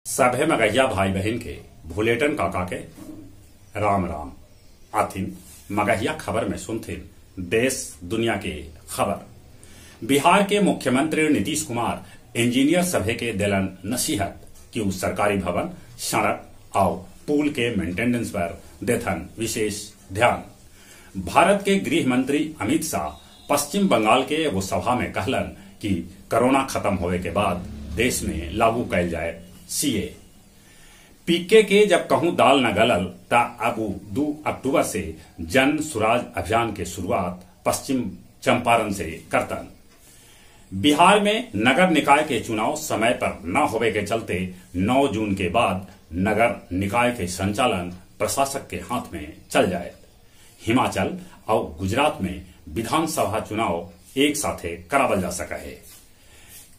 सभे मगहिया भाई बहन के भुलेटन काका के राम राम। आथिन मगहिया खबर में सुनथिन देश दुनिया के खबर। बिहार के मुख्यमंत्री नीतीश कुमार इंजीनियर सभे के देलन नसीहत कि उ सरकारी भवन, सड़क और पुल के मेंटेनेंस पर देथन विशेष ध्यान। भारत के गृह मंत्री अमित शाह पश्चिम बंगाल के एगो सभा में कहलन कि कोरोना खत्म होवे के बाद देश में लागू कैल जाए सीए। पीके के जब कहूं दाल न गलल ता अब 2 अक्टूबर से जन सुराज अभियान के शुरुआत पश्चिम चंपारण से करतन। बिहार में नगर निकाय के चुनाव समय पर न होवे के चलते 9 जून के बाद नगर निकाय के संचालन प्रशासक के हाथ में चल जाए। हिमाचल और गुजरात में विधानसभा चुनाव एक साथे करावल जा सका है।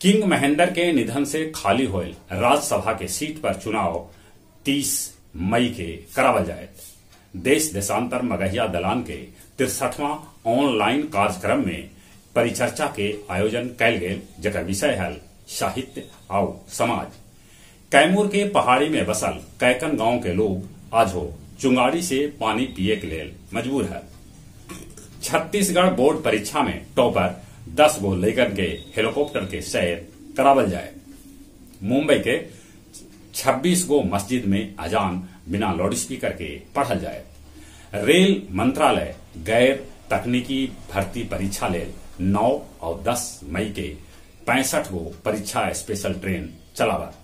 किंग महेंद्र के निधन से खाली होल राज्यसभा के सीट पर चुनाव 30 मई के करावल जाए। देश देशांतर मगहिया दलान के 63वां ऑनलाइन कार्यक्रम में परिचर्चा के आयोजन कैल गेल, जकर विषय है साहित्य और समाज। कैमूर के पहाड़ी में बसल कैकन गांव के लोग आज हो चुंगाड़ी से पानी पिए के लेल मजबूर है। छत्तीसगढ़ बोर्ड परीक्षा में टॉपर 10 गो लेकर के हेलीकॉप्टर के सैर करावल जाए। मुंबई के 26 गो मस्जिद में अजान बिना लाउडस्पीकर के पढ़ल जाए। रेल मंत्रालय गैर तकनीकी भर्ती परीक्षा लेल 9 और 10 मई के 65 गो परीक्षा स्पेशल ट्रेन चलावत।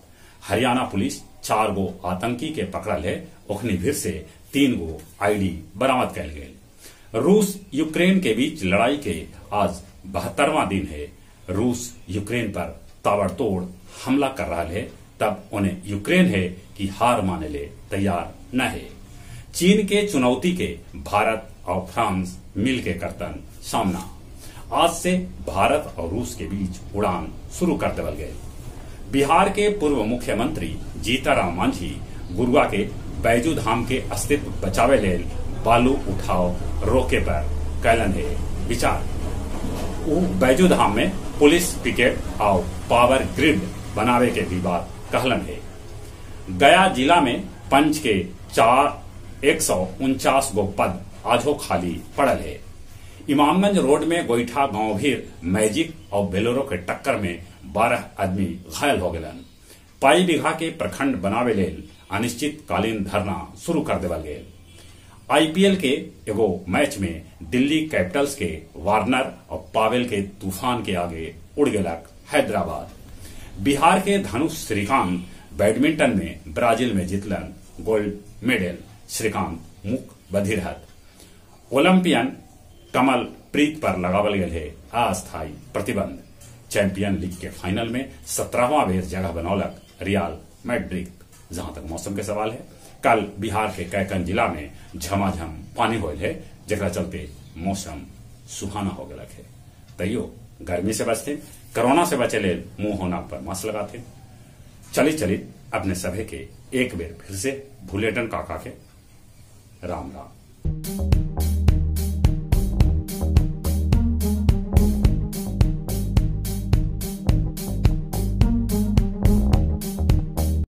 हरियाणा पुलिस 4 गो आतंकी के पकड़ल है, ओखनी भीड़ से 3 गो आईडी बरामद कैल गेल। रूस यूक्रेन के बीच लड़ाई के आज 72वां दिन है। रूस यूक्रेन पर ताबड़तोड़ हमला कर रहा है, तब उन्हें यूक्रेन है कि हार माने ले तैयार न है। चीन के चुनौती के भारत और फ्रांस मिल के करतन सामना। आज से भारत और रूस के बीच उड़ान शुरू कर देवल गए। बिहार के पूर्व मुख्यमंत्री जीतनराम मांझी गुरुआ के बैजू धाम के अस्तित्व बचावे लेल बालू उठाव रोके पर कैलन है विचार। उ बैजू धाम में पुलिस पिकेट और पावर ग्रिड बनावे के भी बात कहलन है। गया जिला में पंच के 149 गो पद आजो खाली पड़ल है। इमामगंज रोड में गोईठा गांव भीर मैजिक और बेलोरो के टक्कर में 12 आदमी घायल हो गलन। पाई बीघा के प्रखंड बनावे लेल अनिश्चितकालीन धरना शुरू कर देवल गेल। आईपीएल के एगो मैच में दिल्ली कैपिटल्स के वार्नर और पावेल के तूफान के आगे उड़ गेलक हैदराबाद। बिहार के धनुष श्रीकांत बैडमिंटन में ब्राजील में जीतलन गोल्ड मेडल। श्रीकांत मूक बधिर हत। ओलंपियन कमल प्रीत पर लगावल गेल है अस्थायी प्रतिबंध। चैंपियन लीग के फाइनल में 17वां बेर जगह बनौलक रियाल मैड्रिड। जहां तक मौसम के सवाल है, कल बिहार के कैकन जिला में झमाझम पानी होल है, जकरा चलते मौसम सुहाना हो गया है। तैयो गर्मी से बचते, कोरोना से बचे ले मुंह होना पर मास्क लगाते। चली चली अपने सभे के एक बेर फिर से भुलेटन काका के राम राम।